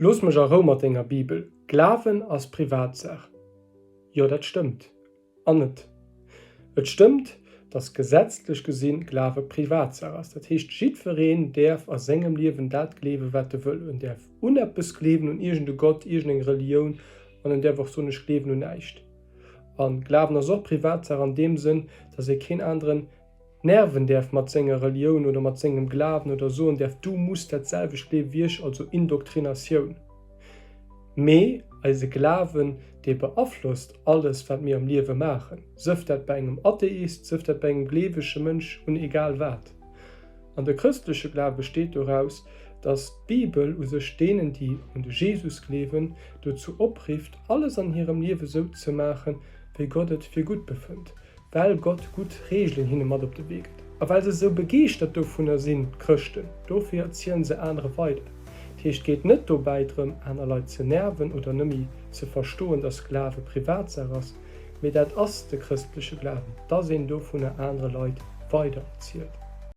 Looss mech a Rou mat denger Bibel, Glawen ass Privatsaach. Jo, dat stëmmt. An net. Et stëmmt, dass gesetzlech gesinn Glawe Privatsaach ass. Dat heescht, jiddwereen däerf a sengem Liewen dat gleewen, wat e wëll. En däerf un eppes gleewen, un iergend e Gott, iergend eng Relioun, an en däerf och soen, ech gleewen un näischt. A Glawen ass och Privatsaach an deem Sënn, dass ee keen aneren Nerven däerf mat senger Relioun oder mat sengem Glawen oder soen däerf, du muss dat selwecht gleewe wéi ech, also Indoktrinatioun. Mee eise Glawen, dee beaflosst alles, wat mir am Liewe maachen, sëff dat bei engem Atheist, sëff dat bei engem gleewege Mënsch, un egal wat. An de chrëstleche Glawe besteet doraus, dass d'Bibel u sech deenen, déi un de Jesus gleewen, dozou oprifft, alles an hirem Liewe sou ze maachen, wéi Gott et fir gutt befënnt. Well Gott gutt Reegelen hinne mat op de Wee gëtt a well se esou begeeschtert dovunner sinn, d'Chrëschten, dofir erzielen se anere weider. Dat heescht, et geet net dobäi drëm, aner Leit ze nerven oder nëmme ze verstoen, dass Glawe Privatsaach ass, mee dat ass de chrëstleche Glawen, dass een dovunner anere Leit weider erzielt.